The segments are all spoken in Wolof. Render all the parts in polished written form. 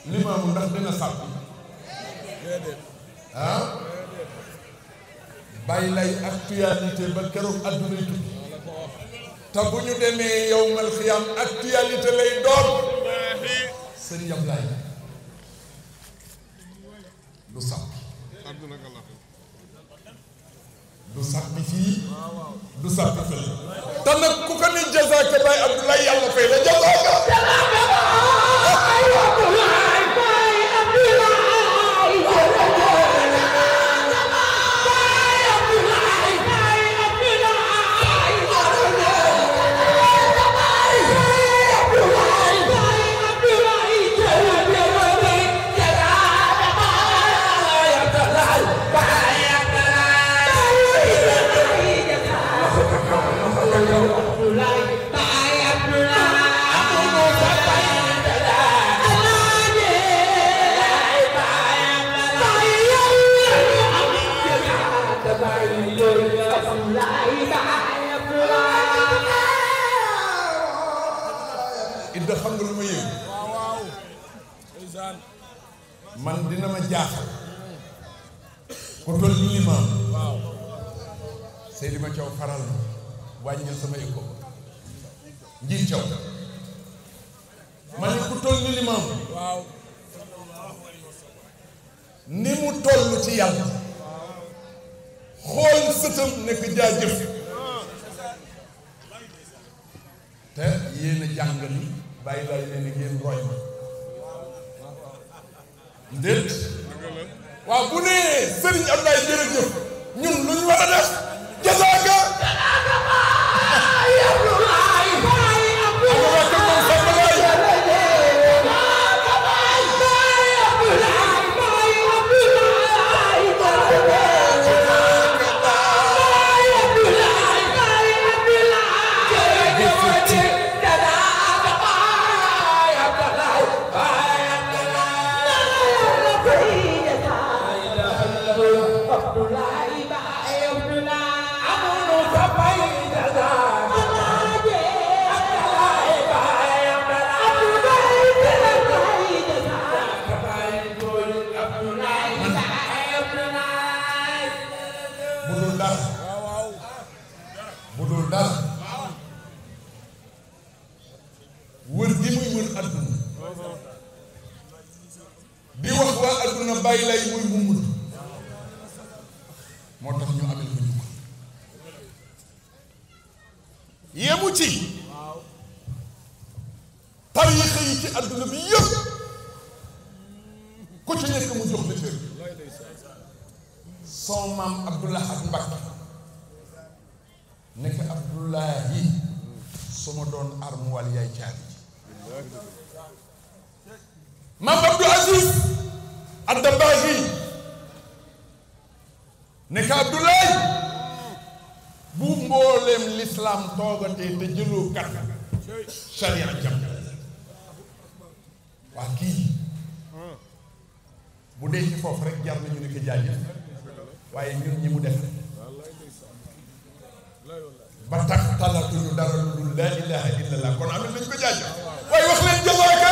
limaamu ndax dina sàppi ah bàyyi lay actualité ba keroog adduna tukki te bu ñu demee yowmal xiyaam actualité lay doon sëñ Ablaay du sàppi du sàppi fii du sàppi fële te nag ku ko ni jazaaka Baay Abdoulaye yàlla fay la jazaaka idda xam nga lu ma yëg man dina ma jaaxal ku toll ni limaam Seydi ma Thiaw faral wàññil sama écho njiit Thiaw ma ne ku toll ni limaam ni mu toll ci yàlla xool sëtam nekk jaajëf te yéen a jàngali bàyyi laay leen ngeen roy ma ndéet waaw bu nee Sëriñ Ablaye jërëjëf ñun lu ñu war a def jazaaka bu dul dara wër gi muy wër adduna di wax waa adduna bàyyi lay muy mumut moo tax ñu amel ko njukkal yemu ci tariixa yi ci adduna bi yëpp ku ci nekk mu jox la cër son maam Abdoulahat Mbacké nekk Abdoulahi su ma doon armuwal yaay caabi maam Abdou Aziz Addabahi nekk Abdoulaye bu mbooleem l'islam toogatee te jëloo kat sharia jam waa kii bu dee ci foofu rek jar nañu ne ko jaajëf waaye ñun ñi mu def ba tax talatuñu dara lu dul laa ilaha illallah kon am nañ ko jaajëf waaye wax leen jazaaka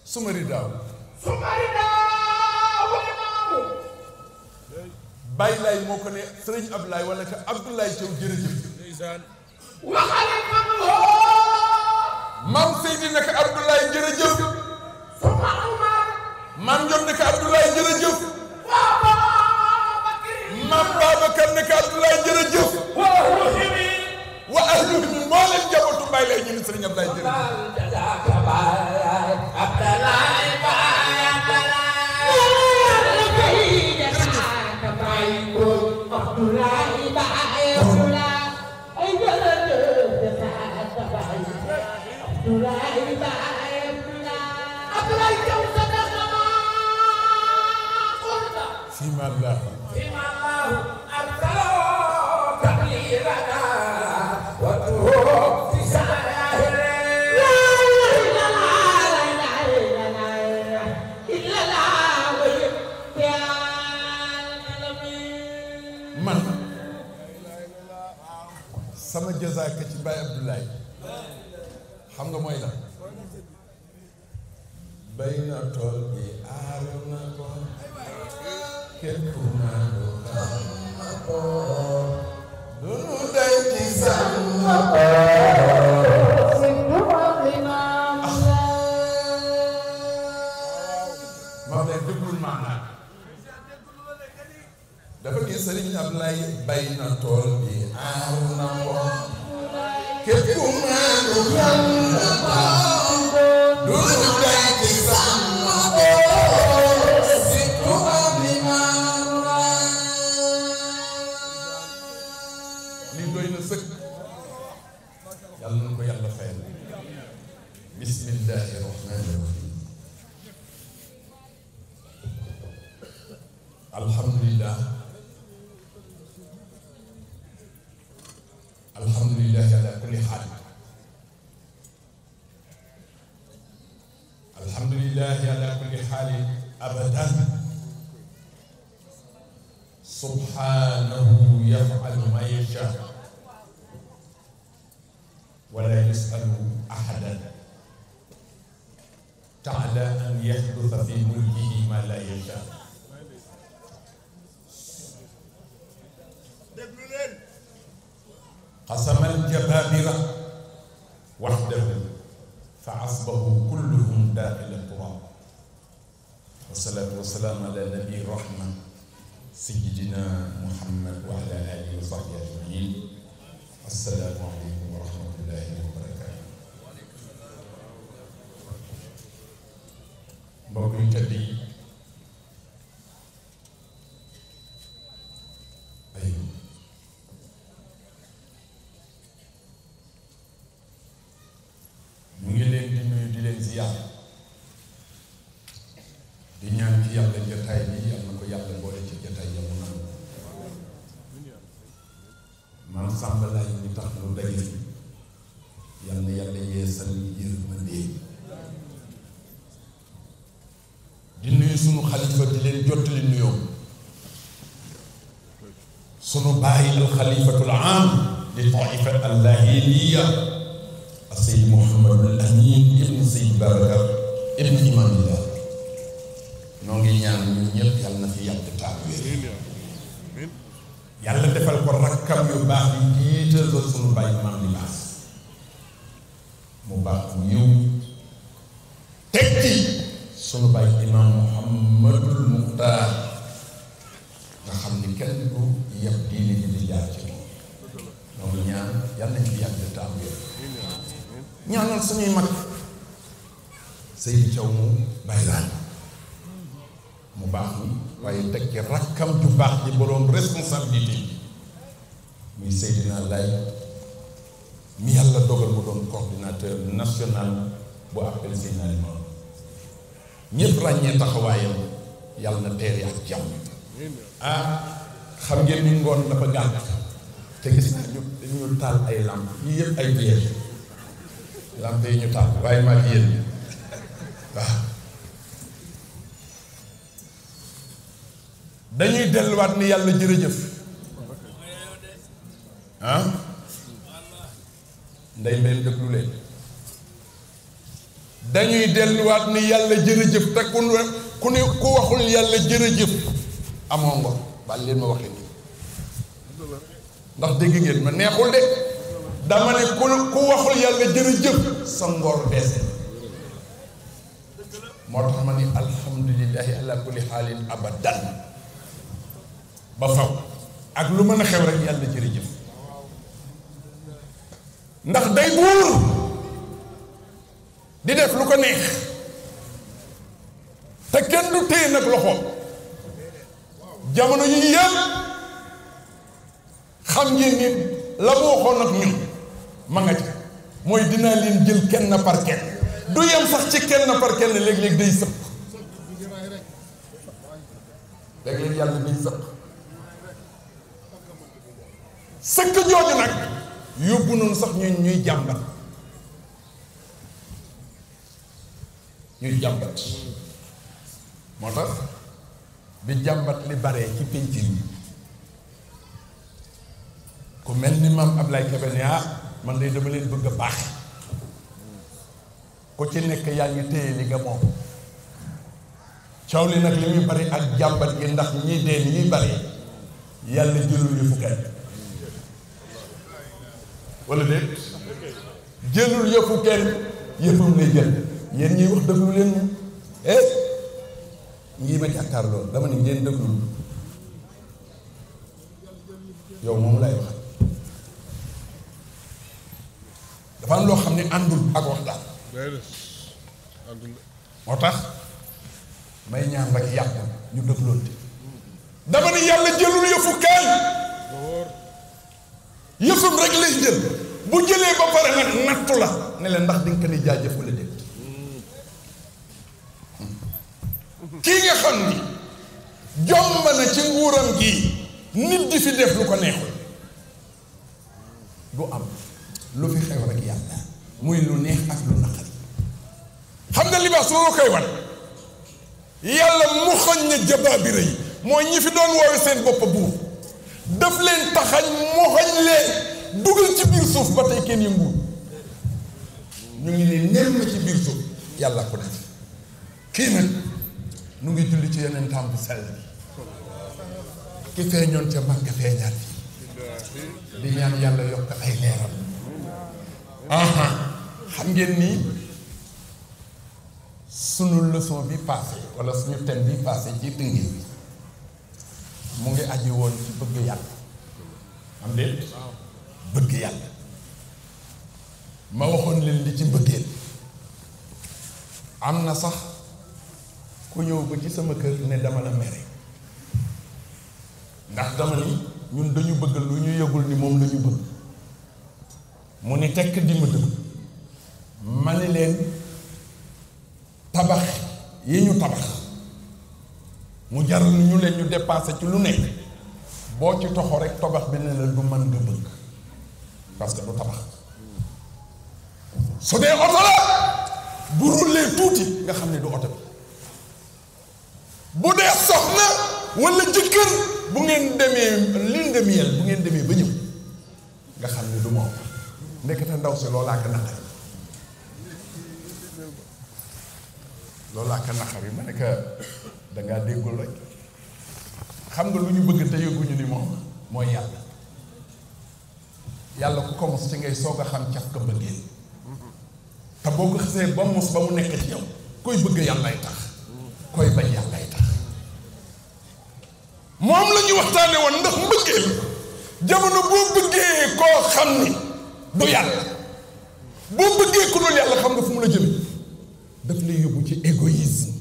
sumari daaw bàyyi laay moo ko ne sëriñ Ablaye wala ka Abdoulaye Thiaw jërëjëf maam Seydi nekk Abdoulaye jërëjëf maam Ndiol nekk Abdoulaye jërëjëf maam Babacar nekk Abdoulaye jërëjëf wa ahlu mi moo leen njabootu bàyyi laay ñu ne sëriñ Ablaye jërëjëf sama jazaaka ci Baye Abdoulaye xam nga mooy la bay na tool bi aar na ko képp naa ko xam na ko du nu day ci sàmm ko ma ne déglul maanaam dafa gis Serigne Ablaye bay na tool bi aar na ko képp naa ko xam na ko du nu day ci sàmm ko lii doy na sëkk yàlla na ko yàlla fayal bismillahi rahmani rahim alhamdulillah alhamdulillah ala kulli haal alhamdulillah ala kulli haal abadan subhanahu yaf'alu ma yasha wala yus'alu ahadan ta'ala an yahdutha fi mulkihi ma la yasha qasama al-jabaabira wahdahu fa asbahu kulluhum dakhila turaab wa salaatu wa salaam ala nabi rahma sayyidina Muhammad wa ala alihi wa sahbihi ajmain assalaamu aleykum wa rahmatullahi wa barakaatu mbokk yu tedd yi ay mu ngi leen di nuyu di leen ziyaar di ñaan ci yàlla jotaay bi yàlla na ko yàlla boole ci jotaay yàlla nangu man Samba laay ñu tax lu daje yàlla na yàlla yeesal yërmande di nuyu sunu xalifa di leen jottali nuyoo sunu bàyyi al xalifatul aam li taifa al lahiliya Seydi Mouhamadul Amin ibn Seydi Babacar ibn Imaamillah noo ngi ñaan ñun ñëpp yàlla na fi yàgg taal wér yàlla defal ko rakkam yu baax yi jiital ko sunu bàyyi maam di baas mu baax mu yiw teg ci sunu bàyyi imaam Mouhamadul Muxtaar nga xam ni kenn du yàpp diine ji di jaar ci moom noo ngi ñaan yàlla nañ fi yàgg taal wér ñaanal suñuy mag Seydi Thiaw mu bayraan mu baax ni waaye teg ci rakkam ju baax ji boroom responsabilité bi muy Seydina Laay mi yàlla dogal mu doon coordinateur national bu appel Seydina Limamou ñëpp ràññee taxawaayam yàlla na teere ak jàmm xam ngeen ni ngoon dafa gàtt te gis naa ñu taal ay lamp yi yëpp ay piège lamp yi ñu taal waaye maa ngi yéen waaw dañuy delluwaat ni yàlla jërëjëf ndey mbay déglu leen dañuy delluwaat ni yàlla jërëjëf te ku waxul yàlla jërëjëf amoo ngor baal leen ma waxee nii ndax dégg ngeen ma neexul de dama ne ku waxul yàlla jërëjëf sa ngor deese moo tax ma ni alhamdulillahi ala kulli xaalin abadan ba faw ak lu mën a xew rek yàlla jërëjëf ndax day buur di def lu ko neex te kenn du téye nag loxoom jamono yi yëpp xam ngeen ni la mu waxoon ak ñun ma nga ca mooy dinaa leen jël kenn par kenn du yem sax ci kenn par kenn léeg-léeg day sëpp léeg-léeg yàlla day sëkk jooju nag yóbbu noonu sax ñuy jàmbat moo tax bi jàmbat li baree ci pénc yi ku mel ni maam Ablaye Kébé ne man de dama leen bëgg a baax ku ci nekk yaa ngi téye li nga moom coow li nag li muy bari ak jàmbat gi ndax ñi dee ni ñuy bari yàlla jëlul yëfu kenn wala déet jëlul yëfu kenn yëfam lay jël yéen ñiy wax dëglu leen moom ngi ma jàkkaar loolu dama ne ngeen dëglu yow moom lay wax dafa am loo xam ne àndul ak waxtaan moo tax may ñaan rek yàq ñu dëgloonte dama ne yàlla jëlul yëfu kenn yëfam rek lay jël bu jëlee ba pare nag nattu la ne leen ndax dinga ko ni jaajëf wala déet kii nga xam ni jomb na ci nguuram gii nit di fi def lu ko neexul du am lu fi xew rek yàlla muy lu neex ak lu naqari xam nga libaas loolu koy wan yàlla mu xoñ na jabaabira yi mooy ñi fi doon woowe seen bopp buur daf leen taxañ mu xoñ leen dugal ci biir suuf ba tey kenn yënguwul ñu ngi ne nemm ci biir suuf yàlla ko def kii nag nu ngi julli ci yeneen temps bu sell ki feeñoon ca Makka feeñaat fii di ñaan yàlla yokk ay leeram xam ngeen ni sunu leçon bi passé wala suñu thème bi passé ci tënge bi mu ngi aji woon ci bëgg yàlla am déet bëgg yàlla ma waxoon leen li ci mbëggeel am na sax ku ñëw ba ci sama kër ne dama la mere ndax dama ni ñun dañu bëgg lu ñu yëgul ni moom la ñu bëgg mu ni tekk di ma dëgg ma ni leen tabax yi ñu tabax mu jaral ñu leen ñu dépensé ci lu nekk boo ci toxo rek tabax bi ne la du man nga bëgg parce que du tabax su dee oto la bu roulee tuuti nga xam ne du oto bi bu dee soxna walla jëkkër bu ngeen demee lune de miel bu ngeen demee ba ñëw nga xam ne du moom ndekete ndaw si loolaa ko naqari loolaa ko naqari ma ne que dangaa déggul rek xam nga lu ñu bëgg te yëguñu ni moom mooy yàlla yàlla ku ko mos ci ngay soog a xam caf ko bëggee te boo ko xasee ba mos ba mu nekk ci yow koy bëgg yàllay tax koy bañ yàllay tax moom la ñu waxtaane woon ndax mbëggeel jamono boo bëggee koo xam ni du yàlla boo bëggee ku dul yàlla xam nga fu mu la jëme daf lay yóbbu ci égoïsme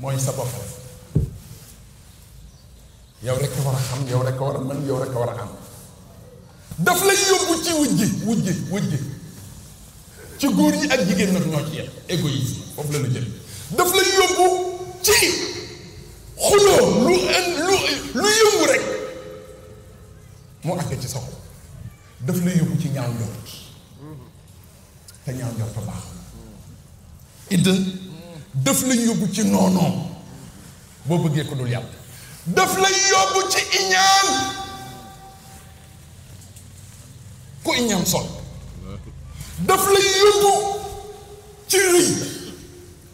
mooy sa bopp rek yow rek a war a xam yow rek a war a mën yow rek a war a am daf lay yóbbu ci wujje ci góor ñi ak jigéen nag ñoo ci yem égoïsme foofu la lu jël daf lay yóbbu ci xuloo lu yëngu rek mu àgg ci soxla daf lay yóbbu ci ñaaw njort te ñaaw njort baaxul idda daf lay yóbbu ci noonoo boo bëggee ko dul yàlla daf lay yóbbu ci iñaan ku iñaan sol daf lay yóbbu ci rëy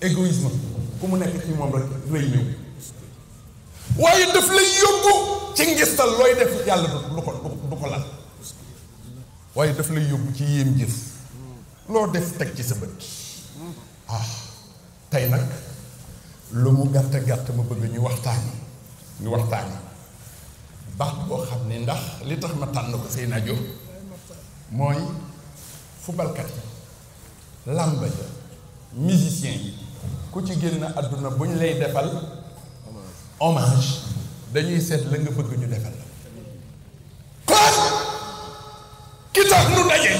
égoïsme ku mu nekk ci moom rek rëy ñëw waaye daf lay yóbbu ci ngistal looy def yàlla du ko lal waaye daf lay yóbbu ci yéem jëf loo def teg ci sa bët tey nag lu mu gàtt gàtt ma bëgg ñu waxtaani baax boo xam ne ndax li tax ma tànn ko Seyna Diop mooy fubalkat yi làmb ja musicien yi ku ci génn àdduna bu ñu lay defal hommage dañuy seet la nga bëgg ñu defal la kon ki tax nu daje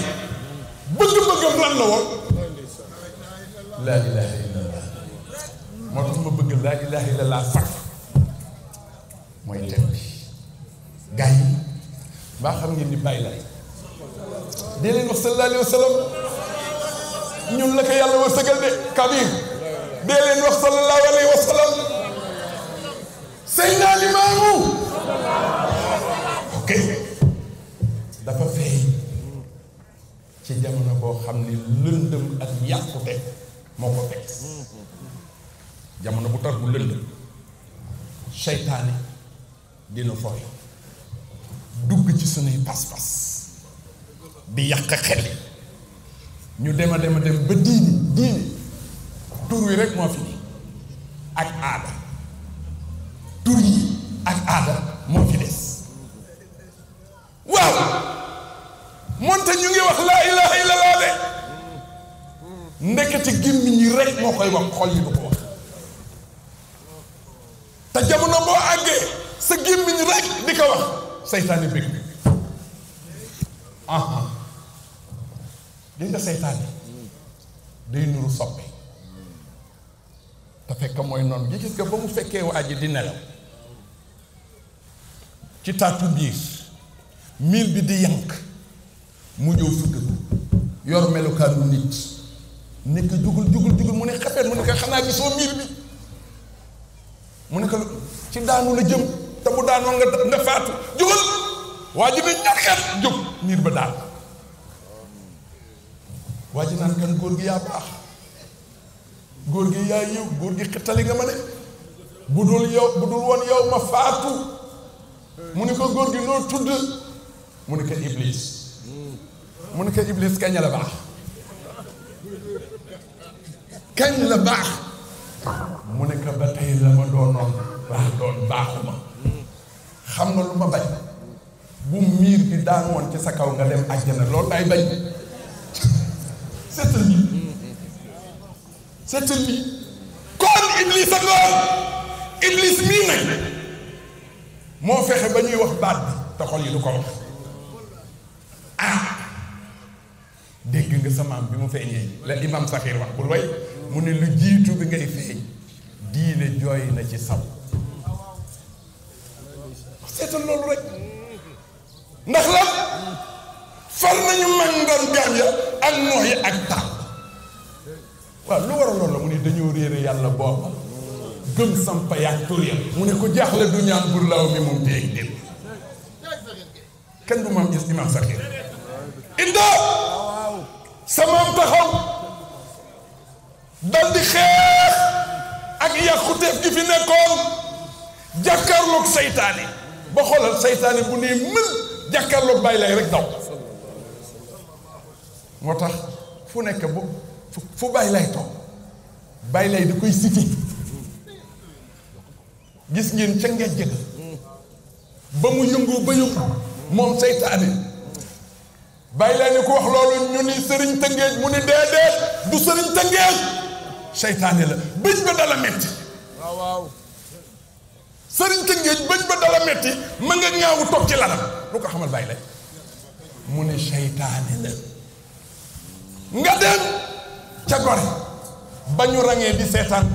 bëgg-bëggam lan la woon laa ilaha illallah moo tax ma bëgg laa ilaha illallah sax mooy tem bi gars yi baa xam ngeen ni bàyyi la dee leen wax sallallahu alayhi wa sallam ñun la ko yàlla wërsëgal de kabir dee leen wax sallallahu alayhi wa sallam Seydina Limaamu ok dafa feeñ ci jamono boo xam ni lëndëm ak yàqute moo ko fekk jamono bu tar bu lëndëm seytaane dina fooy dugg ci sunuy pas-pas di yàq xel ñu dem ba diini tur wi rek moo fi ni ak aada tur yi ak aada moo fi des waaw moonte ñu ngi wax laa ilaha illallah de ndekete gémmiñ yi rek moo koy wax xol yi du ko wax te jamono boo àggee sa gémmiñ rek di ko wax seytaane bëgg gis nga seytaane day nuru soppe te fekk mooy noonu gi gis nga ba mu fekkee waa ji di nelaw ci taatu biir miir bi di yank mu ñëw fëgg yor melukaanu nit nekk jugul mu ne xafet mu ne ko xanaa gisoo miir bi mu ne ko ci daanu la jëm te bu daanoo nga faatu jugal waa ji ne ñaxet jóg miir ba daan waa ji naan kan góor gi yaa baax góor gi yaa yiw góor gi xittali nga ma ne bu dul woon yow ma faatu mu ne ko góor gi noo tudd mu ne ko Iblis mu ne ko Iblis kañ la baax kañ la baax mu ne ko ba tey la ma doonoon baaxuma xam nga lu ma bañ bu miir bi daan woon ci sa kaw nga dem àjjana loolu day bañ seetal mi kon Iblis a ngoon Iblis mii nag moo fexe ba ñuy wax baat bi te xol yi du ko wax dégg nga sa maam bi mu feeñee la imam Saxiir wax bul way mu ne lu jiitu bi ngay feeñ diine jooy na ci saw seetal loolu rek ndax la fal nañu màndargaam ya ak nooy ak taal waaw lu war a loolu la mu ne dañoo réere yàlla booba gëm sampa yaag tur ya mu ne ko jaaxle du ñaan bur law mi moom téeg dém kenn du maam gis imam Saxiir inda sa maam taxaw dal di xeex ak yàquteef gi fi nekkoon jàkkaarloog seytaane ba xoolal seytaane bu ne mën jàkkaarloog bàyyi lay rek daw moo tax fu nekk fu bàyyi lay toog bàyyi lay di koy cité gis ngeen ca ngejj ga ba mu yëngoo ba yëngu moom seytaane bàyyi lay ni ko wax loolu ñu ni sëriñ Tëngéej mu ni déedéet du sëriñ Tëngéej seytaane la bëñ ba dala metti waaw sëriñ Tëngéej bëñ ba dala metti ma nga ñaawu toog ci lalam lu ko xamal bàyyi lay mu ni seytaane la nga dem ca gore ba ñu rangee di seetaan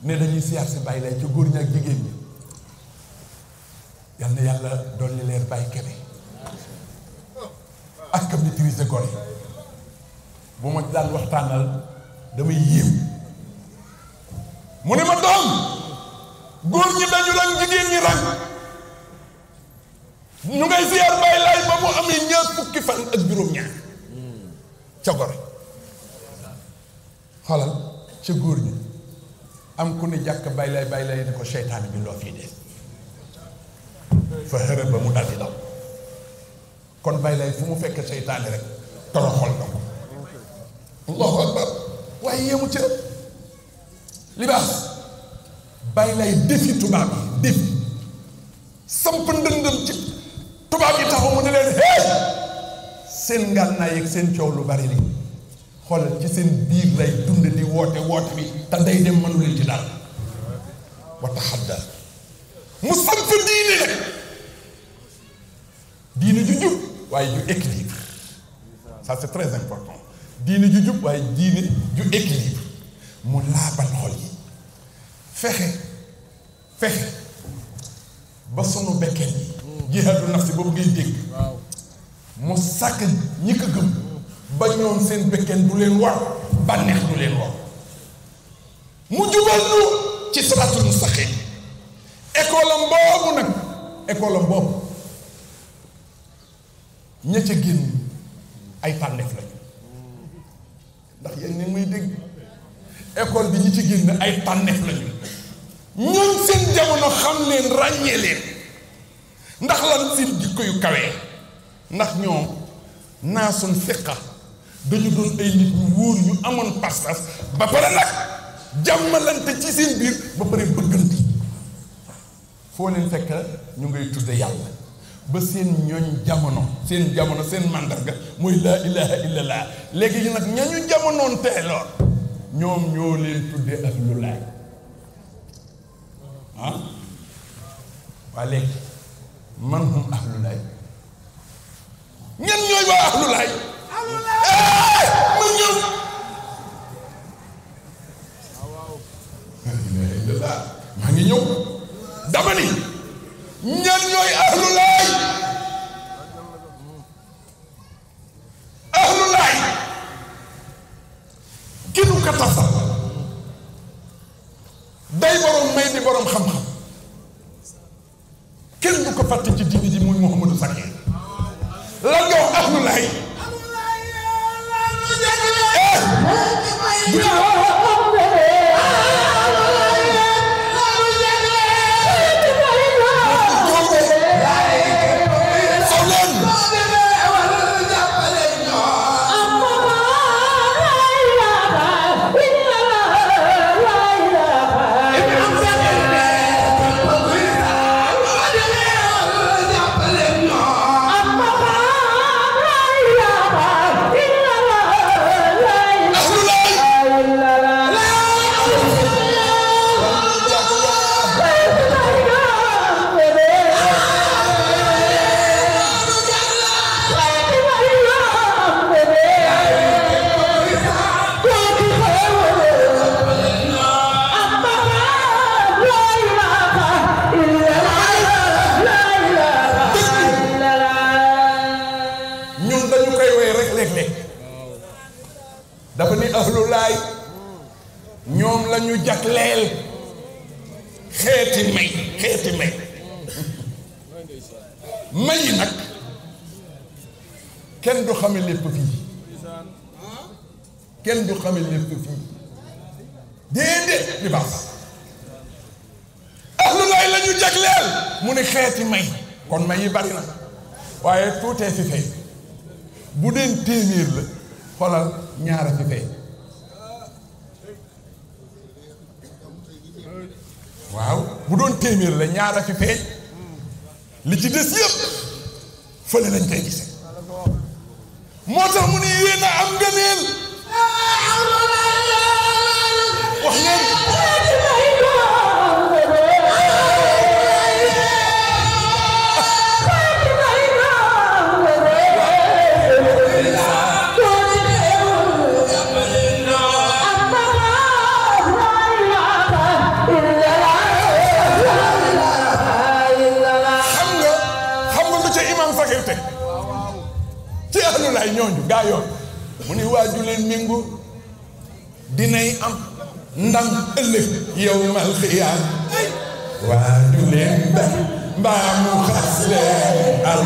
ne dañuy siyaar si bàyyi lay ca góor ñi ak jigéen ñi yal na yàlla dolli leer bàyyi kebe ak kam maîtriser gore bu ma daan waxtaanal damay yéem mu ne ma doom góor ñi dañu rang jigéen ñi rang ñu ngay siyaar bàyyi lay ba mu amee ñaar fukki fan ak juróom-ñaar ca gore xoolal ca góor ñi am ku ne jàkk bàyyi lay ne ko seytaane bi loo fii dee fa xërëb ba mu dal di daw kon bàyyi lay fu mu fekk seytaane rek toroxol na ko allahu akbar waaye yéemu ca libaas bàyyi lay défi tubaab yi défi samp ndëndëm ci tubaab yi taxaw mu ne leen hey seen ngànnaay ak seen coow lu bari li xoolal ci seen biir lay dund di woote bi te day dem mënu leen ci dara wa taxadda mu samp diine nag diine ju jub waaye ju équilibre ça c'est très important diine ju jub waaye diine ju équilibre mu laabal xol yi fexe ba sunu bekkeen yi jihaadu nafsi boobu ngay dégg mu sàkk ñi ko gëm ba ñoom seen bekkeen du leen war bànneex du leen war mu jubal nu ci siraatul mustaqim école am boobu nag école am boobu ña ca génn ay tànneef lañu ndax yéen ni muy dégg école bi ñi ci génn ay tànneef lañu ñoom seen jamono xam leen ràññee leen ndax lan seen jikko yu kawee ndax ñoom naasun fiqa dañu doon ay nit ñu wóor ñu amoon pas-pas ba pare nag jàmmalante ci seen biir ba pare bëggante foo leen fekk ñu ngay tudde yàlla ba seen ñooñ jamono seen màndarga mooy laa ilaha illallah léegi yi nag ñañu jamonoon teeloon ñoom ñoo leen tudde ak lu laay waa léegi man hum ahlu laay ñan ñooy waa ahlu laay ma ñëw maa ngi ñëw dama ni ñan ñooy ahlu laay ahlu laay ki nu ko tasal day borom may di borom xam-xam kenn du ko fàtte ci diini ji muy Mouhamadou Sakir lan nga wax ahlu laay dafa ni ahlu laay ñoom la ñu jagleel xeeti may may nag kenn du xame lépp fii kenn du xame lépp fii déedéet li baax ahlu laay la ñu jagleel mu ne xeeti may kon may yi bari na waaye tuutee fi fay bu deen téeméer la xoolal ñaara fi fay waaw bu doon téeméer la ñaara fi feeñ li ci des yëpp fële lañ koy gise moo tax mu ne yéen a am ngëneel wax ngeen ci ahlu laay ñooñu gaa yoon mu ni waaju leen méngu dinay am ndam ëllëg yawmal xiyaam waaju leen bañ mbaa mu xas leen al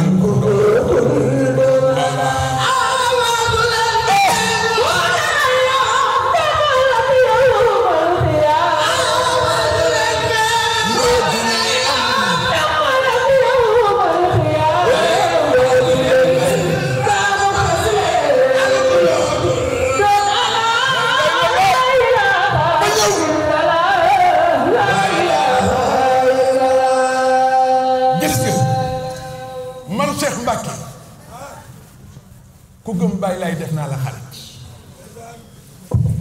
ku gëm bàyyi laay def naa la xarit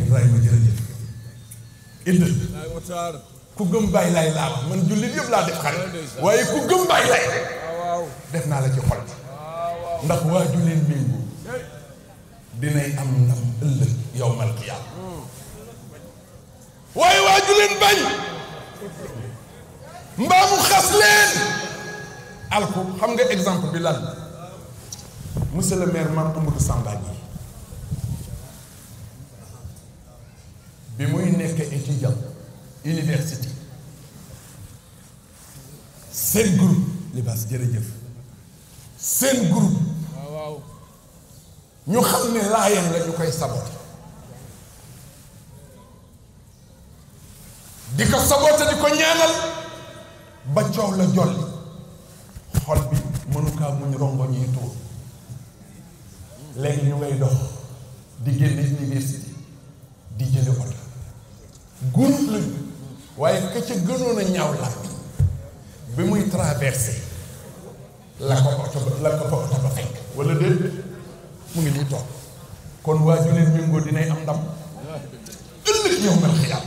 Ibrahima jërëjëf Idda ku gëm bàyyi laay laa wax man jullit yëpp laa def xarit waaye ku gëm bàyyi laay def naa la ci xol ndax waaju leen méngoo dinay am ndam ëllëg yawmal qiyaam waaye waaju leen bañ mbaa mu xas leen alku xam nga exemple bi lan monsieur le maire Mame Amadou Samba ji bi muy nekk étudiant université seen groupe Libaas jërëjëf seen groupe ñu xam ne laayeen la ñu koy saboté di ko saboté di ko ñaanal ba coow la jolli xol bi mënu kaa muñ rongo ñuy tuur léegi ñu ngay dox di génne université di jële oto groupe lañu waaye ka ca gënoon a ñaaw la bi muy traversé la ko fa oto ba fekk wala déet mu ngi nii toog kon waa ju leen méngoo dinay am ndam ëllëg yow mel xiyaam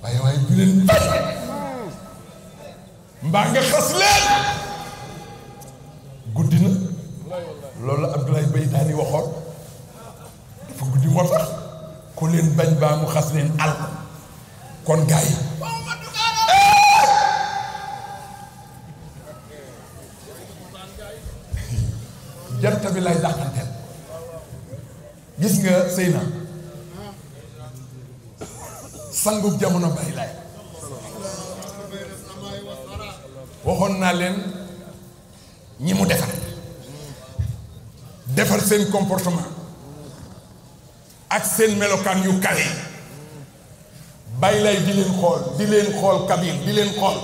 waaye ju leen bañ mbaa nga xas leen guddi na loolu la Abdoulaye Baydaani waxoon dafa guddi moo tax ku leen bañ baa mu xas leen al kon gars yi jant bi lay dàqanteel gis nga Seyna sangub jamono bay lay waxoon naa leen ñi mu defar seen comportement ak seen melokaan yu kawe bàyyi lay di leen xool kabir di leen xool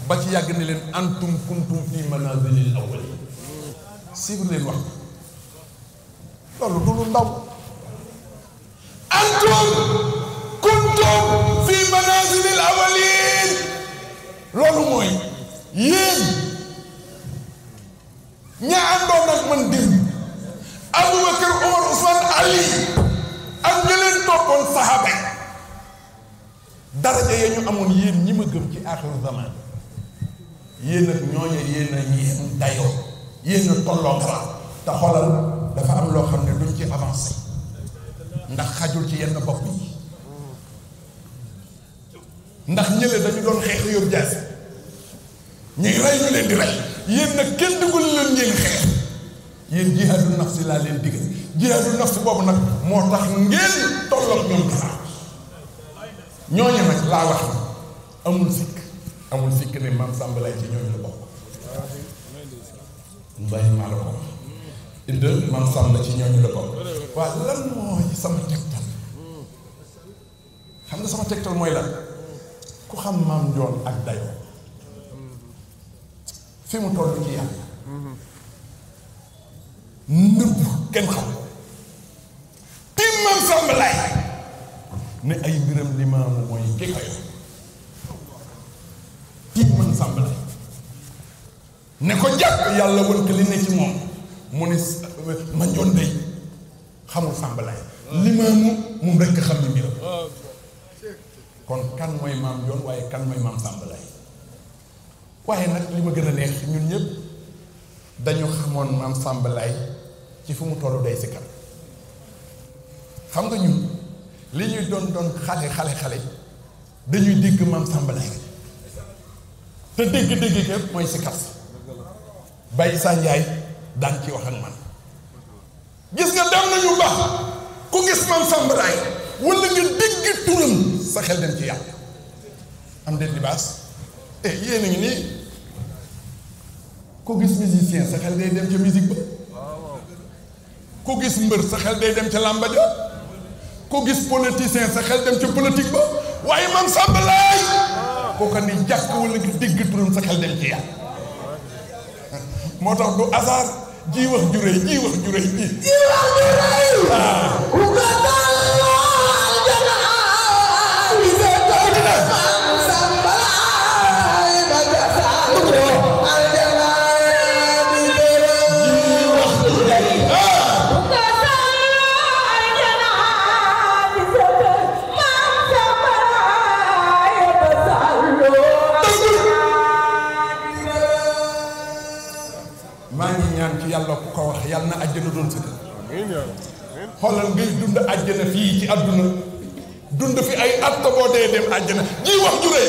ba ci yàgg ne leen antum kuntum fi manazilil awwalin siiw leen wax loolu du lu ndaw antum kuntum fi manazilil awwalin loolu mooy yéen ña àndoon ak man démb Aboubacar Omar Ousmane Ali ak ña leen toppoon saxaaba yi daraja ya ñu amoon yéen ñi ma gëm ci aaxiru zaman yéen ak ñooñu yéen a yéen dayoo yéen a tolloo garaaw te xoolal dafa am loo xam ne duñ ci avancé ndax xajul ci yenn bopp yi ndax ñële dañu doon xeex yor jaas ñuy rey ñu leen di rey yéen nag kenn dugal leen ngeen xeex yéen jihaadu nafsi laa leen digal jihaadu nafsi boobu nag moo tax ngeen tolloog ñoom garaaw ñooñu nag laa wax amul sikk ne maam Samba Laye ci ñooñu la bokk mbay maa la ko wax inde maam Samba ci ñooñu la bokk waaw lan mooy sama tegtal xam nga sama tegtal mooy lan ku xam maam Njoon ak dayoo fi mu toll ci yàlla nëbb kenn xam tim maam Samba Laye ne ay mbiram limaamu mooy ki ko yor tim maam Samba Laye ne ko jàpp yàlla won ko li ne ci moom mu ne ma Njoon day xamul Samba Laye limaamu moom rekk xam ne mbiram kon kan mooy maam Njoon waaye kan mooy maam Samba Laye waaye nag li ma gën a neex ñun ñëpp dañu xamoon maam Samba Laye ci fu mu tollu day si kan xam nga ñun li ñuy doon xale dañuy dégg maam Samba Laye te dégg képp mooy si kat Baye Sa Ndiaye daan ci wax ak man gis nga dem nañu baax ku gis maam Samba Laye wala nga dégg turam sa xel dem ci yàlla am de Libaas yéen a ngi nii ku gis musicien sa xel day dem ca musique ba ku gis mbër sa xel day dem ca làmba ja ku gis politicien sa xel dem ca politique ba waaye maam Samba Laye kooka ni jàkk wala nga dégg turam sa xel dem ci yàlla moo tax du hasard ji wax ju rëy ji yàlla ku ko wax yàlla na àjjana doon sëkk xoolal ngay dund àjjana fii ci àdduna dund fi ay at boo dee dem àjjana ji wax ju rëy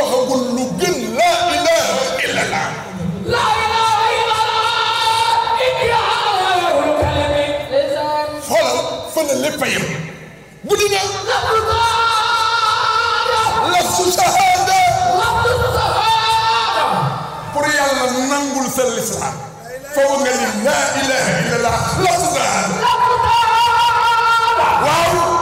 waxagul lu gën laa ilaha illallah. laa ilaha illallah. xoolal fa la lépp a yem. bu dina. lafsu shahada. pour yàlla nangul sa lislaam. foofu nga ni laa ilaha illallah lafsu shahada. waaw.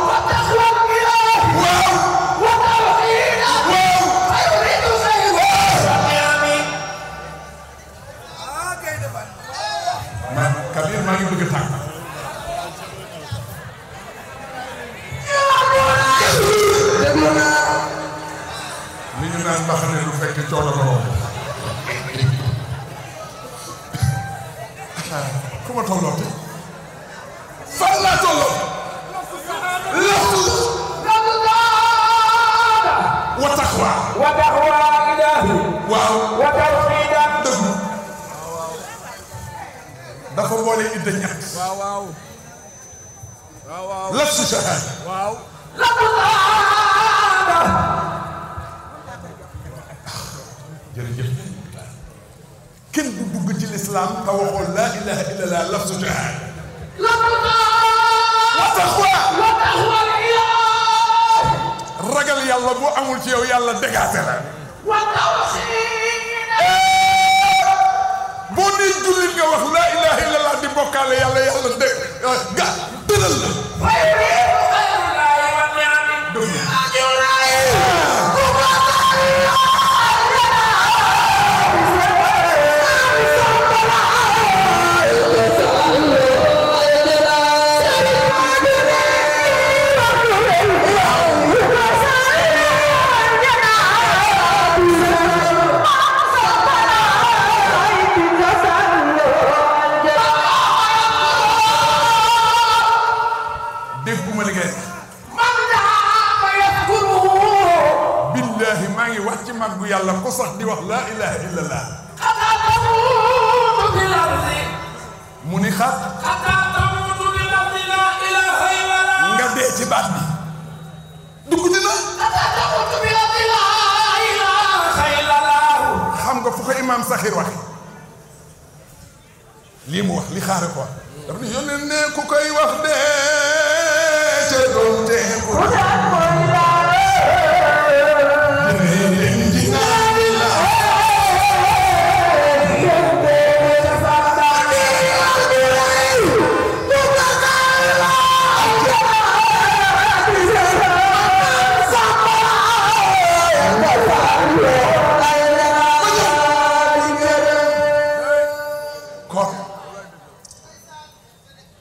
Kabir maa ngi bëgg a tànk li ñu naan mbax ne lu fekk coono ko romb fu ma tolloote fan laa tolloo wa taqwa ilaahi waaw dëgg dafa boole idda ñett waaw lafsu shahada waaw jërëjëf kenn du dugg ci lislaam te waxoon laa ilaha illallah lafsu shahada wa taqwa ragal yàlla bu amul ci yow yàlla dégaate la boo nee jullit nga wax laa ilaha illallah di bokkaale yàlla yàlla dégg ga tëral la màggu yàlla ko sax di wax laa ilaha illallah mu ni xat nga dee ci baat bi dugg dina xam nga fu ko imaam Saxiir waxe lii mu wax li xaare ko wax daf ni yónnee ne ku koy wax dee ca doon tee ko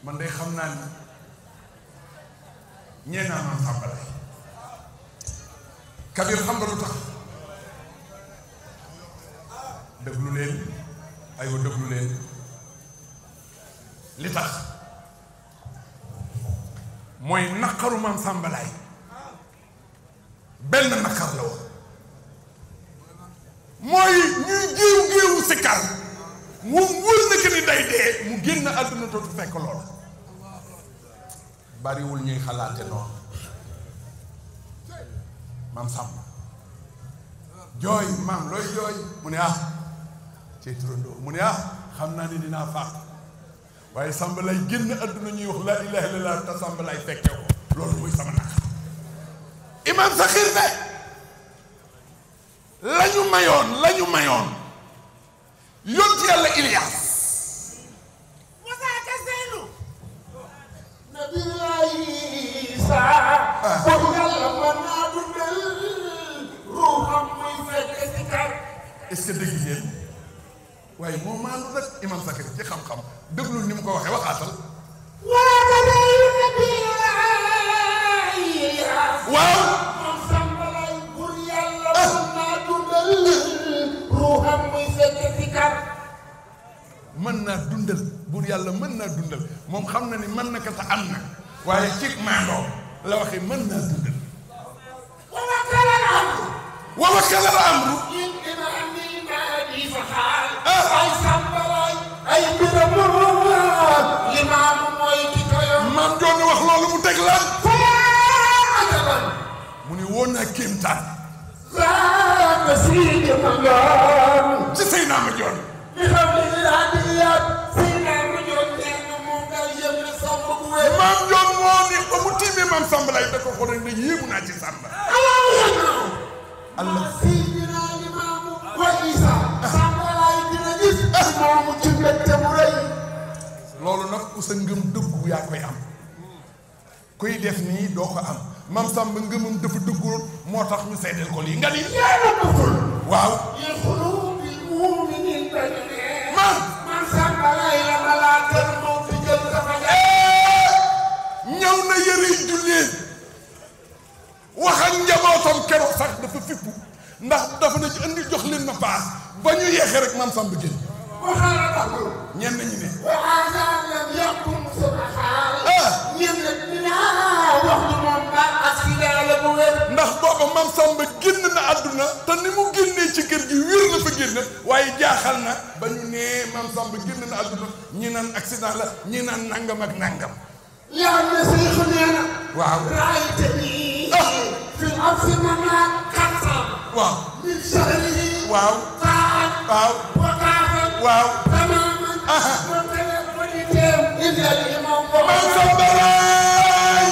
man day xam naa ni ñee naa man sàmbale Kabir xam nga lu tax déglu leen aywa déglu leen li tax mooy naqaru maam sàmbalaay benn naqar la woon mooy ñuy géewu sikkar mu wër na que ni day dee mu génn àdduna dootu fekk lool bariwul ñuy xalaate noonu maam sàmm jooy maam looy jooy mu ne ah cey turandoo mu ne ah xam naa ni dinaa faat waaye sàmb lay génn àdduna ñuy wax laa ilaha illallah te sàmb lay fekke ko loolu mooy sama naqar imaam Saxiir ne lañu mayoon yonent yàlla Ilias wasaaka Zeynu nabillahi Isaa boobu yàlla mën naa dundal ruuxam muy fekk si kar est-ce que dégg ngeen waaye moo maandu rek imaam Saxiir ci xam-xam déglul ni mu ko waxee waxaatal wasaaka Zeynu nabillahi waaw moom sambalay bur yàlla mën naa dundal ruuxam muy fekk si kar mën naa dundal buur yàlla mën naa dundal moom xam na ni mën na ko te am na waaye ci maandoo la waxee mën naa dundal wa wakkala al amru ay sàmbalaay ay mbiram limaamu mooy ki koyam maam doon wax loolu mu teg lan ajaban mu ni woon naa kéemtaan zaaka nga Sidi Mandione ci Seydina Mandione li xam ne li laa di yaat Seydina Mandione nee na moom daal yem na Samba bu wér maam Ndione moo ni ba mu tiimee maam Samba lay da ko xool rek ne yéemu naa ci Samba Allah Seydina Limaamu wa Isa Samba lay dina gis moomu ci mbégte mu rëy loolu nag ku sa ngëm dëggu yaa koy am kuy def nii doo ko am maam Samba ngëmam dafa dëggoon moo tax ñu seedeel ko lii nga ni yéena bëggul waaw yi xulu bil mu'minin dañu ne man Samba lay la malaatal moo fi jël dafa ñëw na yëre jullee wax ak njabootam keroog sax dafa fippu ndax dafa na ci andi jox leen ma paas ba ñu yeexee rek maam Samba génn waxaala taxul ñenn ñi ne وهذا لم يكن سبحان يملكنا وحده من بعد أسئلة لبوه ndax booba maam Samba génn na àdduna te ni mu génnee ci kër gi wér la fa génn waaye jaaxal na ba ñu nee maam Samba génn na àdduna ñi naan accident la ñi naan nangam ak nangam لأن شيخنا waaw رأيتني في الأرض مما كسر waaw من شهره waaw طاعا waaw وطاعا waaw تماما وتلفنتهم إلا الإمام maam Samba laay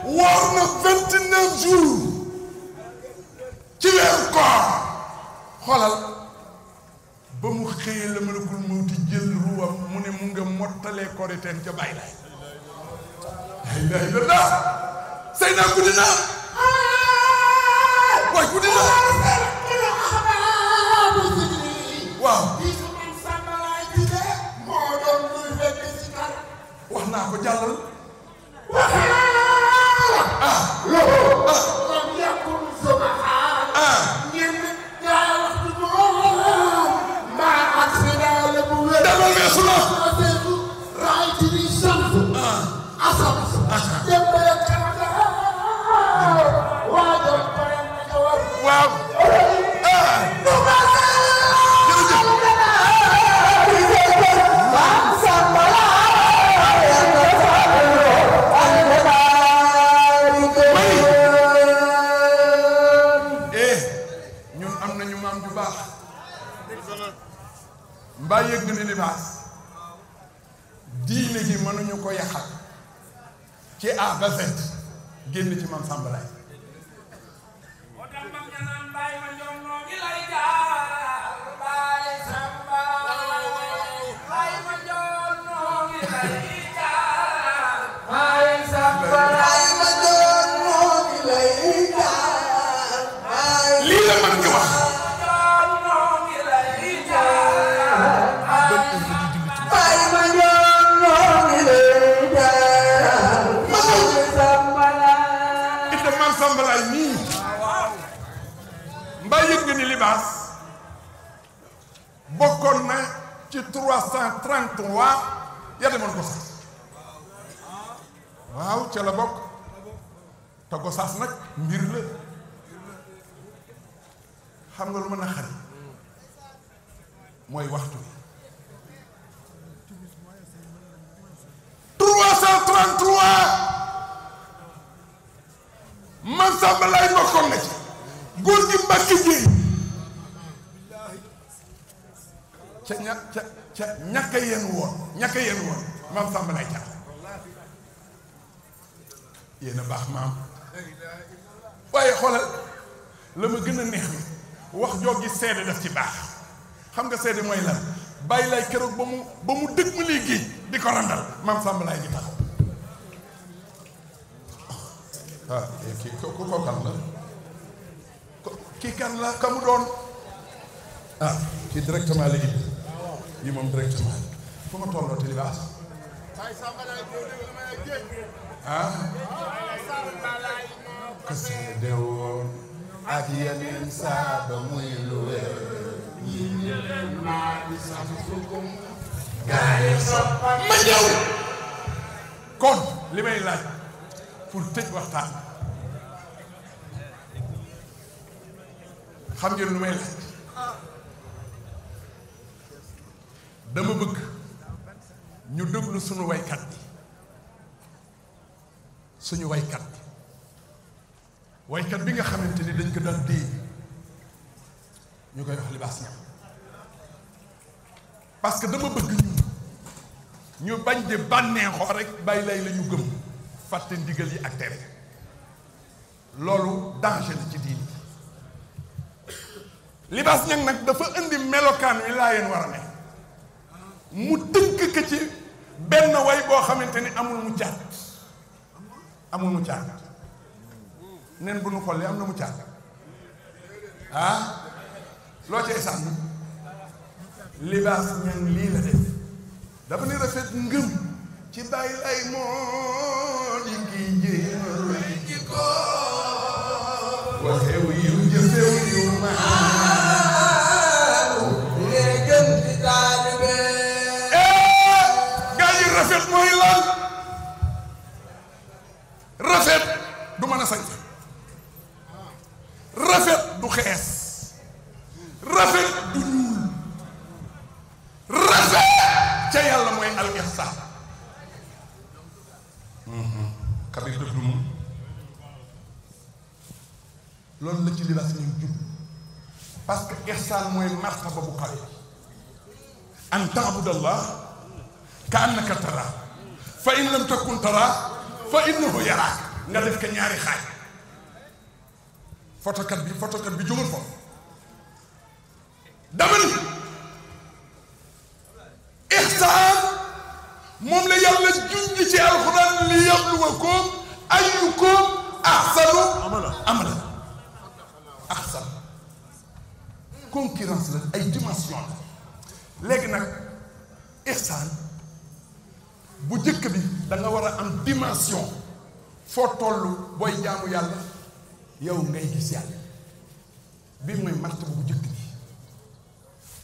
woor na 29 jours ci weeru koor xoolal ba mu xëyee la malakul mawti jël ruwam mu ne mu nga mottalee koriteen ca bàyyi laay la ilaha illallah Seydina guddi na waay guddi na waaw wax naa ko jàllal demal weesu na waaw ñun am nañu maam ju baax mbaa yëg nga ni libaas diine ji mënuñu ko yaxal ci A ba Z génn ci maam Samba Laay lii la mag ñi wax ite maam Samba Laay nii mbaa yëg nga ni libaas bokkoon na ci 333 ya demoon ko sax waaw ca la bokk te Gosaas nag mbir la xam nga lu mën a xari mooy waxtu bi 333 man Samba Laay bokkoon na ci góor gi Mbàkke Jéey ca ñàkk a yéen woon maam Samba Laay jàpp yéen a baax maam waaye xoolal la ma gën a neex mi wax joogi seede daf ci baax xam nga seede mooy lan bàyyi lay keroog ba mu dëgg ma lii géej di ko randal maam Samba Laay gi taxaw ah kii ko kan la kii kan la ka mu doon ah kii directement la indi yi moom directement fu ma tolloo te libaas ah ko seede woon ak yeneen saaba muy lu wér yi yeneen maa di sax sukum gaay soppam ma ñëw kon li may laaj pour tëj waxtaan xam ngeen lu may laaj dama bëgg ñu déglu suñu waykat bi suñu waykat bi nga xamante ni dañ ko daan dee ñu koy wax libaas ñam parce que dama bëgg ñu bañ di bànneexoo rek bàyyi lay la ñu gëm fàtte ndigal yi ak tere loolu danger la ci diini libaas ñang nag dafa indi melokaan wi laa yéen war a ne mu tënk ko ci benn way boo xamante ni amul mu caat nen bu nu xollee am na mu caat loo cay sànni libaas ñang lii la def dafa ni rafet ngëm ci bàyyi lay moo di ngi jéemal ji ko waxew yiw jëfew yu maaru lee gën ci taalibe gaa yi rafet mooy lan rafet du mën a sañ rafet du xees rafet du ñuul rafet ca yàlla mooy al ihsaan xabir dëgg moom loolu la ci libaas ñu jub parce que ihsaan mooy martaba bu kawe an taabudallah ka annaka tara fa in lam takun tara fa innahu yaraak nga def ko ñaari xaaj fotokat bi jógal foofu dama ni ihsaan moom la yàlla junj ci alxuraan li yabluwakum ayyukum ahsanu amala ahsan concurrence la ay dimension la léegi nag ihsaan bu jëkk bi da nga war a am dimension foo toll booy jaamu yàlla yow ngay gis yàlla bii mooy martaba bu jëkk bi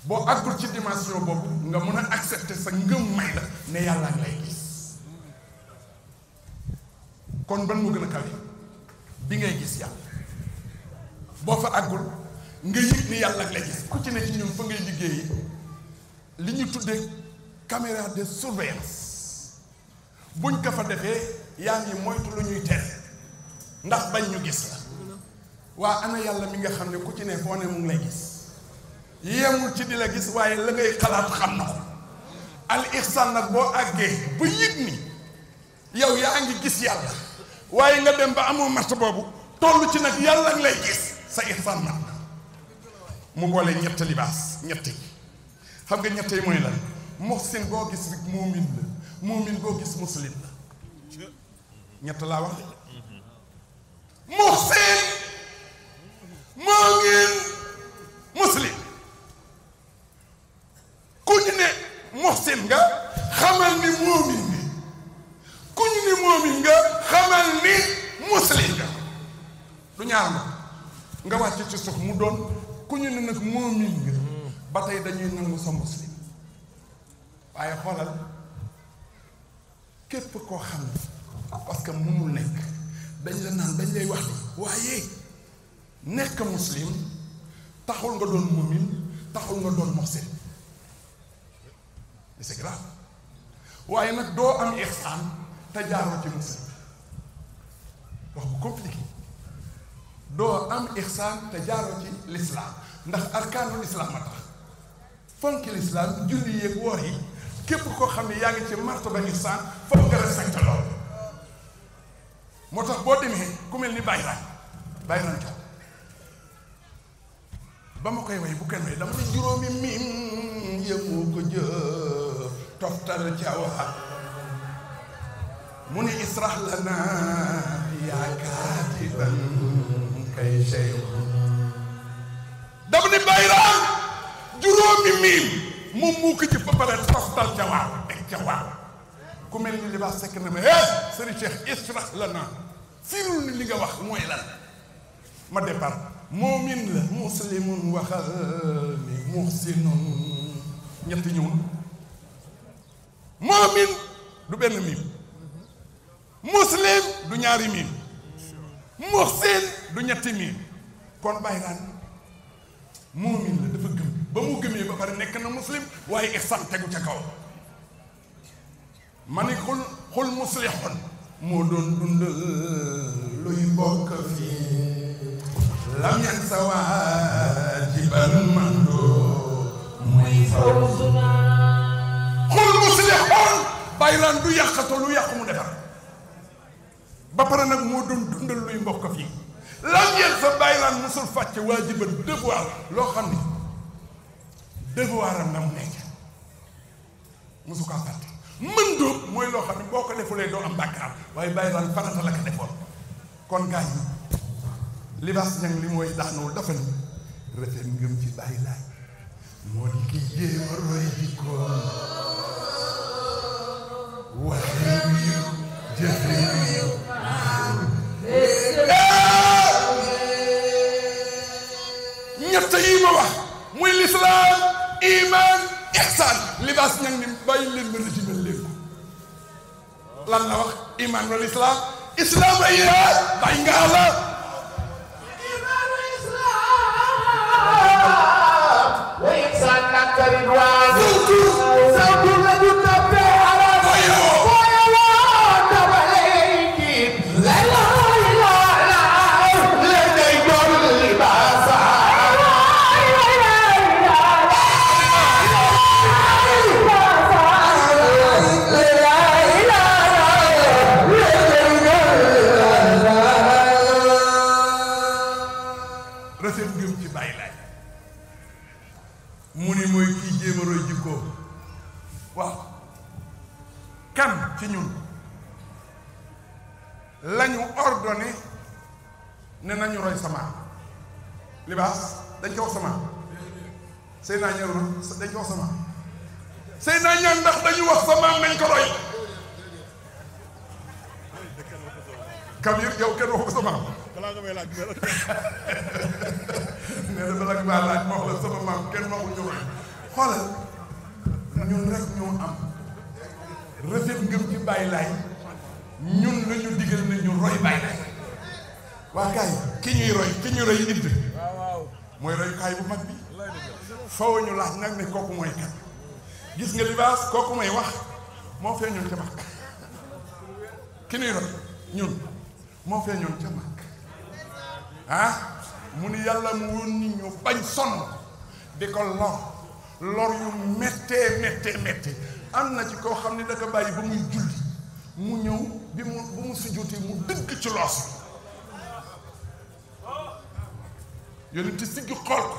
boo àggul ci dimension boobu nga mën a accepter sa ngëm may la ne yàlla lay gis kon ban mu gën a kawe bi ngay gis yàlla boo fa àggul nga yëg ni yàlla lay gis ku ci ne ci ñun fa ngay liggéeyi li ñu tuddee caméra de surveillance buñ ko fa defee yaa ngi moytu lu ñuy tere ndax bañ ñu gis la waa ana yàlla mi nga xam ne ku ci ne foo ne mu ngi lay gis yemul ci di la gis waaye la ngay xalaat xam na ko al ihsan nag boo àggee ba yëg ni yow yaa ngi gis yàlla waaye nga dem ba amoo mart boobu toll ci nag yàlla ngi lay gis sa ihsan mat mu boole ñett libaas ñetti xam nga ñett yi mooy lan muhsin boo gis rek muumin la muumin boo gis muslim la ñett laa wax muhsin muumin muslim ku ñu ne muhsin nga xamal ni muumin nga ku ñu ne muumin nga xamal ni muslim nga du ñaar nga wàcc ci suuf mu doon ku ñu ne nag muumin nga ba tey dañuy nangu sa muslim waaye xoolal képp koo xam ne parce que mënul nekk dañ la naan dañ lay wax ni waaye nekk muslim taxul nga doon muumin taxul nga doon muhsin c'est grave waaye nag doo am ihsaan te jaaroo ci muslim wax bu compliqué doo am ihsaan te jaaroo ci l'islam ndax arkaanul islam a tax fonki l'islam julli yeeg woor yi képp koo xam ne yaa ngi ci martaba ihsaan foog nga respecté lool moo tax boo demee ku mel ni Bayraan Thiaw ba ma koy way bu kenn way dama ne juróomi miim yëmu ko jë toftal ca waxat mu ne israh lana yaa kaatiban kay sey dama ne Bayraan juróomi miim moom mu ko jëf ba pare toftal ca waaw teg ca waaw ku mel ni libaas sekk na ma sëriñ Cheikh israh lana firul ni li nga wax mooy lan ma départ moomin la muslimun waxal ni muhsinun ñetti ñëwul moomin du benn miim muslim du ñaari miim muhsin du ñetti miim kon Bayraan moomin la dafa gëm ba mu gëmee ba pare nekk na muslim waaye ihsan tegu ca kaw ma ni xul muslihun moo doon dundal luy bokk fii lam yan sa waajib waajiban mando mooy fawzuna xul muslihun baylaan du yàqato lu yàqu mu defar ba pare nag moo doon dundal luy mbokk fii lan ngeen sa baylaan musul fàcce waajiban devoir loo xam ni devoir am na mu nekk musu kaa fàtte mën dóob mooy loo xam ne boo ko defulee doo am bàkkaar waaye baylaan farata la ko defoon kon gaañ yi libaas ñang li mooy daanoo dafa ni rafet ngëm ci bàyyi laay moo di ki jéem a roy jikkoom waxee wiiw jëfee wiiw ñett yi ma wax muy lislaam iman ihsaan libaas ñang ni bàyyi leen ma résumé leen ko lan la wax iman wal islaam islaam ay yaay bàyyi nga la mu ni mooy kii jéem a roy jikkoo waaw kan ci ñun lañu ordonné ne nañu roy sama libaas dañ ko wax sama sëy naa ñëw na dañ ko wax sama sëy naa ñaan ndax dañu wax sama nañ ko roy Kabir yow kenn waxu ko sama balaa nga may laaj nee na balaa nga may laaj ma wax la sama maam kenn waxu ñu roy xoolal ñun rek ñoo am rafet ngëm ci bàyyi laay ñun la ñu digal ne ñu roy bàyyi laay waa kaay ki ñuy roy idd mooy royukaay bu mag bi faw ñu laaj nag ne kooku mooy kat gis nga libaas kooku may wax moo fee ñun ca mag ki ñuy roy ñun moo fee ñun ca mag ah mu ni yàlla mu woon nit ñu bañ sonn di ko lor yu méttee am na ci koo xam ne da ko bàyyi ba muy julli mu ñëw bi mu sujjóotee mu dëgg ci loos yonent siggi xool ko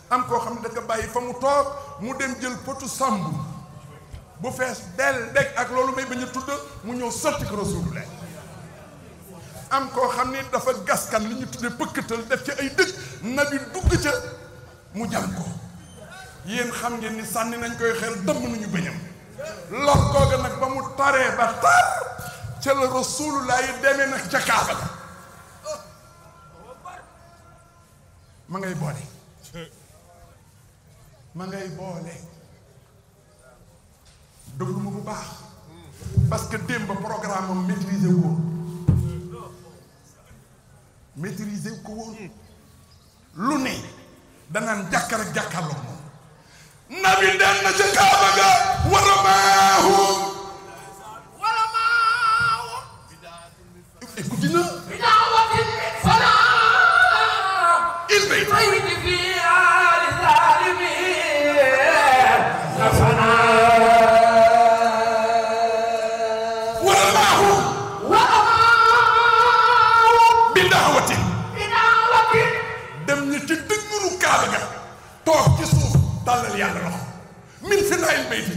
am koo xam ne da ko bàyyi fa mu toog mu dem jël potu sàmbu bu fees del deg ak loolu may bañ a tudd mu ñëw sotti ko Rasulullah am koo xam ni dafa gaskan li ñu tuddee pëkkatal def ci ay dëkk nabi dugg ca mu jam ko yéen xam ngeen ni sànni nañ koy xel dëmm nañu bëñam lor googa nag ba mu taree ba tar ca la Rasulullah yi demee nag ca Kaaba ga ma ngay boole déglu ma bu baax parce que démb programme am maîtriser ko woon lu ne danaan jàkkar ak jàkkaarloo moom nabi dem na ca Kaaba ga waramaahu écoute na il bay dem ñu ci dëgguru Kaaba ga toog ci suuf tàllal yàlla loxo min finaa'il bayti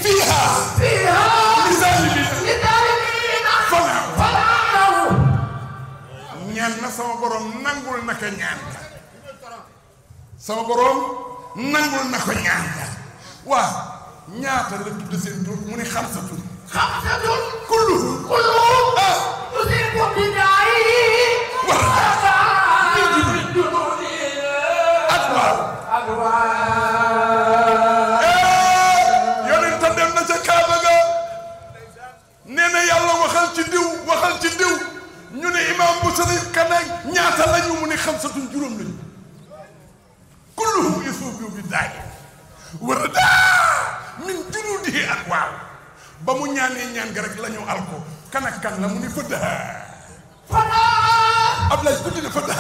fiiha li-zaalimiina fanaaw ñaan na sama borom nangul na ko ñaan ka sama borom nangul na ko ñaan ka waa ñaata la tudd seen tur mu ni xamsatun kulluhum yonent dem na ca Kaaba ga nee na yàlla waxal ci diw ñu ne imam Busiri kana ñaata lañu mu ne xamsatun juróom lañu kulluhum yusuufu bi daay warada min junuudihi ak waaw ba mu ñaanee ñaan ga rek la ñu alko kan ak kan la mu ni fëdda Ablaye guddi na fëdda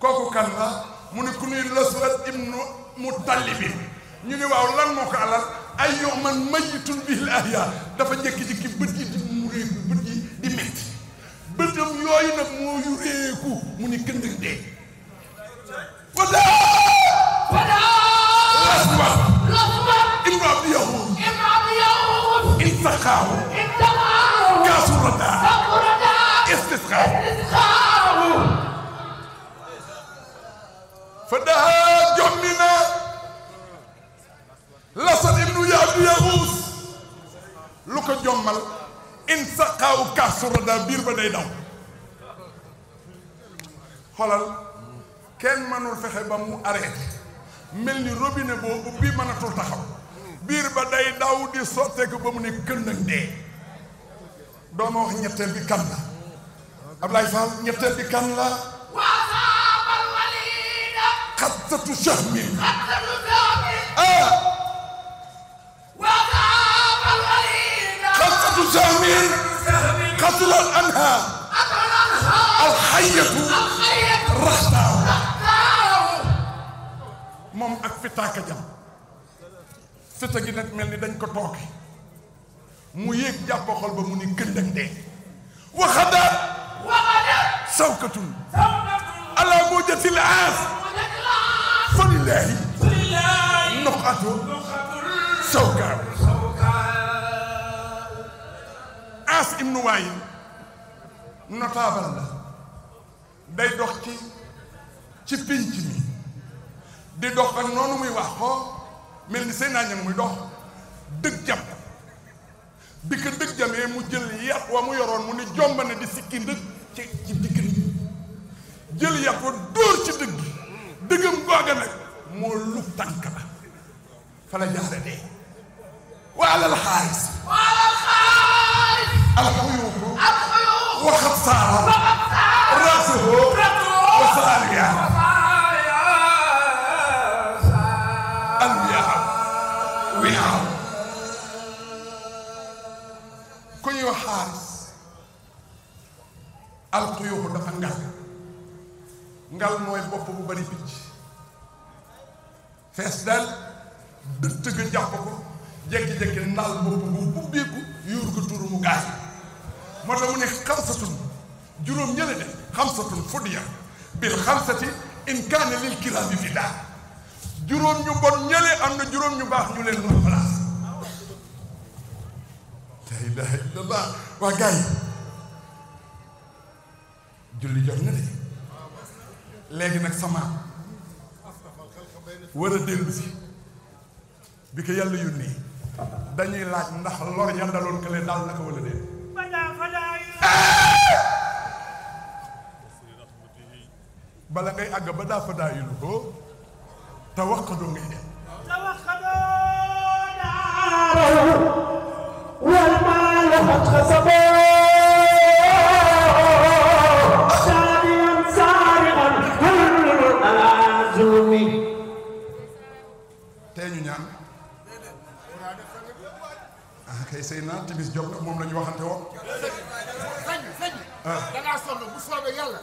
kooku kan la mu ne ku nuy Laswad ibnu Muttalib ñu ne waaw lan moo ko alal ay yawman mayitun bihil ahya dafa jékki-jékki bët yi di mureeku bët yi di metti bëtam yooyu nag moo yureeku mu ni këndëg dee fada Laswad ibnu Abdi Yahud intaqaahu kaasurata istisqaahu fadaha jommina Laswad ibnu Abdi Yahud lu ko jommal in saqaaw kaasurada biir ba day daw xoolal kenn mënul fexe ba mu arrêté mel ni robinet boo ubbi mënatul taxaw biir ba day daw di sotteeku ba mu ne këndëg dee dooma wax ñetteel bi kan la Ablaye Fall ñetteel bi kan la xattatu shahmin xattatu shahmin xatlal anha alxayatu raxtaaw moom ak fitaaka jam fita gi nag mel ni dañ ko tooke mu yéeg jàpp xol ba mu ni këndëg dee waxadaat sawkatun ala mujatil aas falillaahi noqatu sawkaaw aas ibnu waayin notable la day dox ci pinc mi di dox ak noonu muy wax ko mel ni seen nañam muy dox dëgg jam bi ko dëgg jamee mu jël yat wa mu yoroon mu ni jomba ne di sikki ndëg ci digg jël yat wa dóor ci dëggam googa nag moo lu tànk ba fa la jaare dee wa alal xaaris alxuyuuku waxat saara raasuhu wa saariya alwiyaa wiyaa ku ñuy wax xaaris alxuyuuku dafa ngal mooy bopp bu bari picc fees dal dëtt ga jàpp ko jékki-jékki ndaal bopp bu ubbeeku yuur ko turu mu gaay moo tax mu ne xamsatun juróom ñële de xamsatun fudiya bil xamsati in kaane lil kiraami fi daal juróom ñu bon ñële am na juróom ñu baax ñu leen remplace la ilaha illallah waa gaay julli jot na de léegi nag sama war a dellu si bi ko yàlla yónnee dañuy laaj ndax lor ya daloon kële daal naka wala déet bala ngay àgg ba daa fa daa yilu ko te wax ko doo ngay dem wal maalu xat xasaboo tey ñu ñaan kay sëy naa timis jot moom la ñu waxante woon da ngaa sonn bu soobee yàlla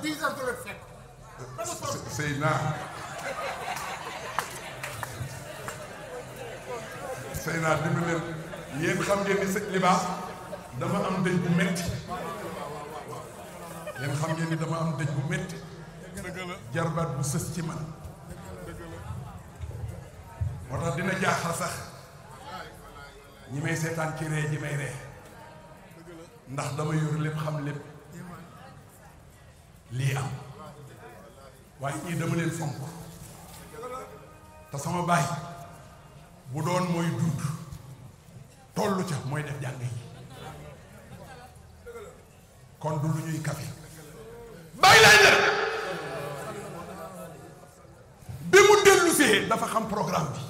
10 heures de la fekk sëy naa dimbali leen yéen xam ngeen ni sëñ libaas dama am dëj bu metti yéen xam ngeen ni dama am dëj bu metti jarbaat bu sës ci man moo tax dina jaaxal sax ñi may seetaan ci ree ji may ree ndax dama yor lépp xam lépp lii am waaye ñii dama leen fonk te sama baay bu doon mooy dund tollu ca mooy def jàng yi kon du lu ñuy kafe bàyyi laay def bi mu dellu see dafa xam programme bi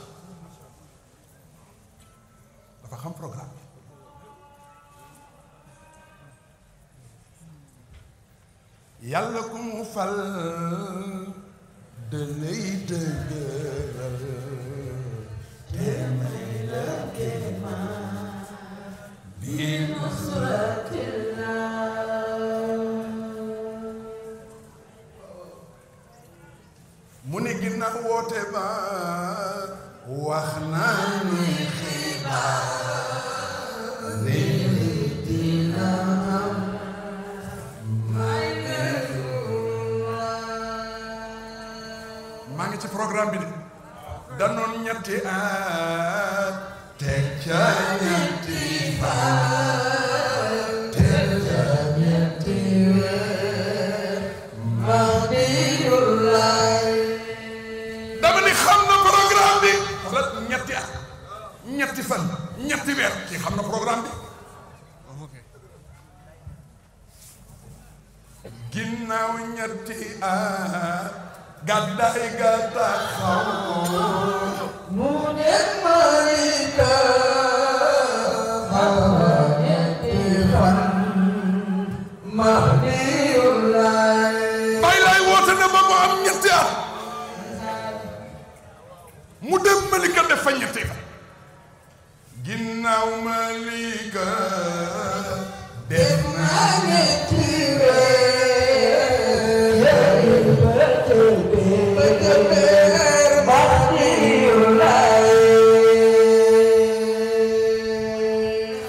yàlla ku mu fal da lay dëgëral te may la kéemaan bi mu ne ginnaaw woote ba wax naa ni xibaar ni dina maa ngi ci programme bi de danoon ñetti at teg ca ñetti fan teg ca ñetti weer dama ni xam na programme bi la ñetti at ñetti fan ñetti weer ci xam na programme bi ginnaaw ñetti at gàddaay ga taxaw mu dem Malika ñetti fan Mahdiyullah Baay Laay woote na ba mu am ñetti at mu dem Malika def fa ñetti fan ginnaaw Malika def na ñetti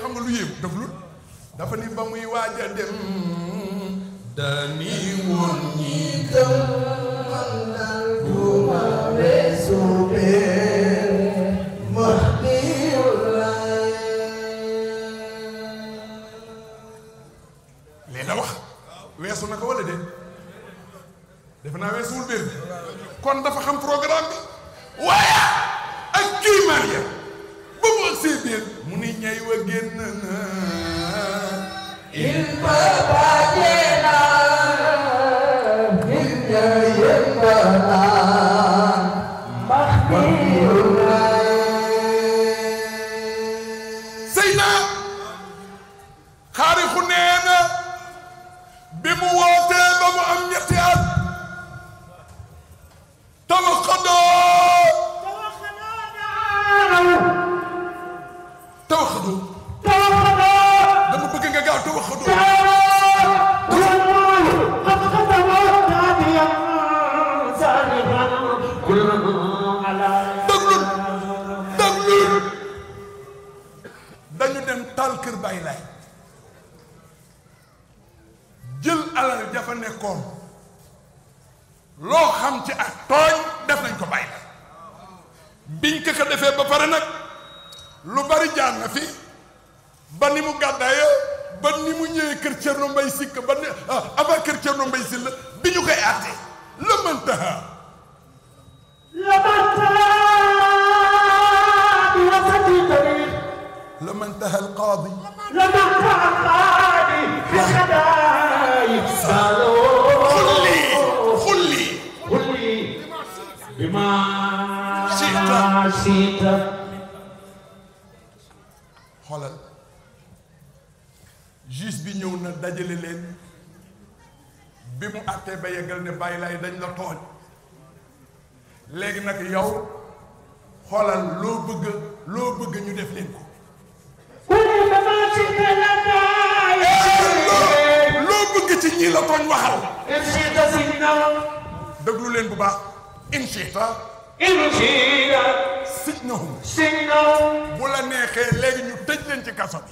xam nga lu yéem daf lu dafa ni ba muy waaj a dem dani woon ñi gëm man dal duma weesu bee Mahdiyullah lii la wax weesu na ko wala de defe naa weesuwul biir kon dafa xam programme bi waaye ak kii Maria ba mu agsee biir mu ni ñay wa génn na il ma bàjjena min ñayembana Mahdiyullah sëy na xaarixu nee na bi mu wootee ba mu am ñetti at tawaxadu dama bëgg nga gaaw tawaxadu déglul dañu dem taal kër Baay Laay jël alal jafa nekkoon loo xam ci ak tooñ def nañ ko Baay Laay biñ ko defee ba pare nag lu bari jaar na fi ba ni mu gàddaaye ba ni mu ñëwee kër Cerno Mbay Sikk ba ni avant kër Cerno Mbay Sikk la bi ñu koy àtte la mantaha la mantaha al qaadi xulli bima siita xoolal juge bi ñëw na dajale leen bi mu àttee ba yeggal ne Baay Laay dañ la tooñ léegi nag yow xoolal loo bëgg ñu def leen ko loo bëgg ci ñi la tooñ waxal déglu leen bu baax inchita sijnahum bu la neexee léegi ñu tëj leen ci kaso bi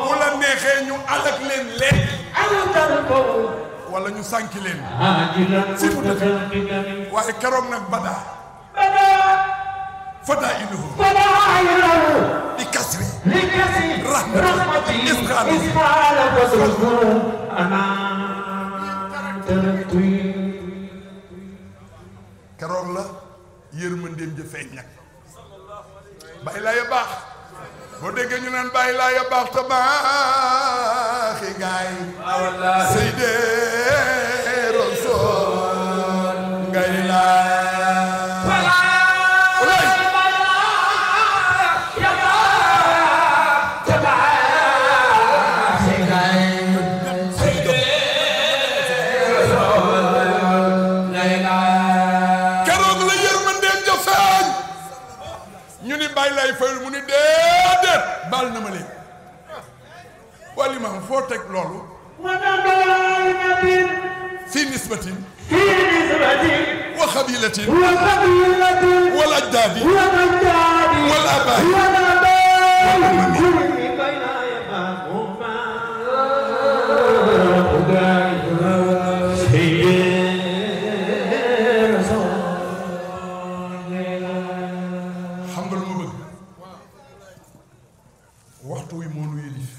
bu la neexee ñu alak leen léegi wala ñu sànki leen si mu def waaye keroog nag badaa fadailuhu li kasri rahmati isqaala keroog la yërmandeem ja feeñ nag Baay Laay a baax boo déggee ñu naan Baay Laay a baax te baaxi gaay Seydi Rasul ngay laay baal na ma leen wali ma foo teg loolu fi nisbatin wa xabilatin wal ajdaadi wal abaay waxtu wi moo nu yëlif